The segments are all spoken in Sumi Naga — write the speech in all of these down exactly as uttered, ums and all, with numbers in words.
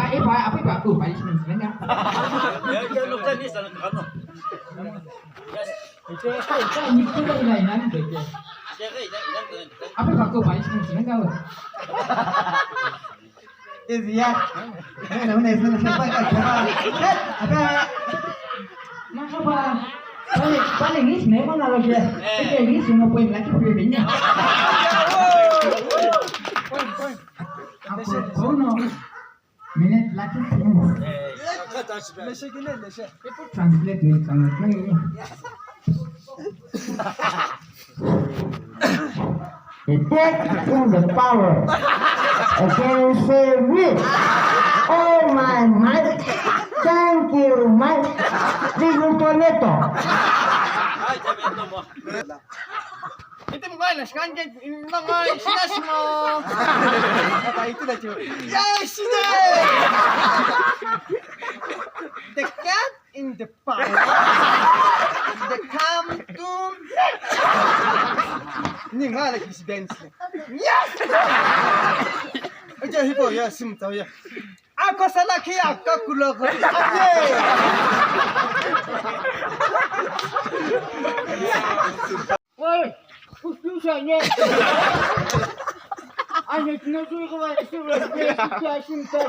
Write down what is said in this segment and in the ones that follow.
Apa apa apa aku paling senang senang ya. Apa apa aku paling senang senang kau. Is ya. Mana mana sana siapa kau? Apa? Merhaba. Paling paling ni sini mana lagi? Ini sini mau poin lagi poin ini. Aku kau no. Minute lucky things. Translate me, translate me. The death in the power against me. Oh my, my. Thank you, my. Little tornado. Iti mghaina shikanje mghaina shinashimo. Iti na chu. Yes, today. The cat in the pie. The come to. Ni ngala kisi dance. Yes. Aja hipo ya sim tau ya. Ako sala khi akka kulo ko. Oi, kustu sanya. Anya tino sui ko wa isu wa ke ya shin ta.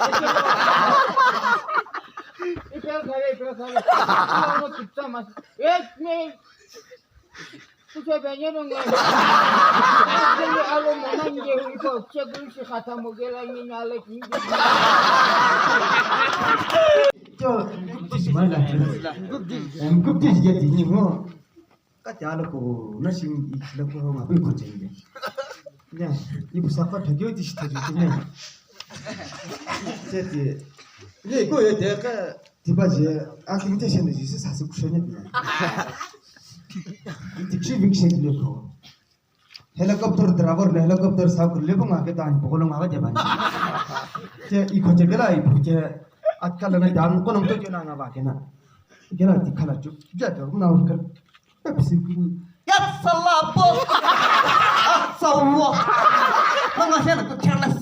Ipel kare, ipel kare. Ano kitsa mas. Ek me. Kusa banya no ngai. Alo manang je hu ko chekul si khata mo gela ni na le ki. Cho, kuptis mala. Kuptis. Em kuptis je di ni mo. Kati alo ko na sing ikila ko ma ko ko chende. Ya, ibu sapa thagyo ti shi thagyo ti ne. Seti. Ye ko ye de ka tiba je a ti te shen ji sa su kushene. Ti chi big shen le ko. Helicopter driver le helicopter sa ko le ko ma ke dan ko lo ma ke ban. Che i ko che gela i ko che atkala na dan ko nong to ke na nga ba ke na. Gela ti khala chu. Ja to na ko. Pepsi. Yatsa lapo. Atsa wo. Mama sena ko careless.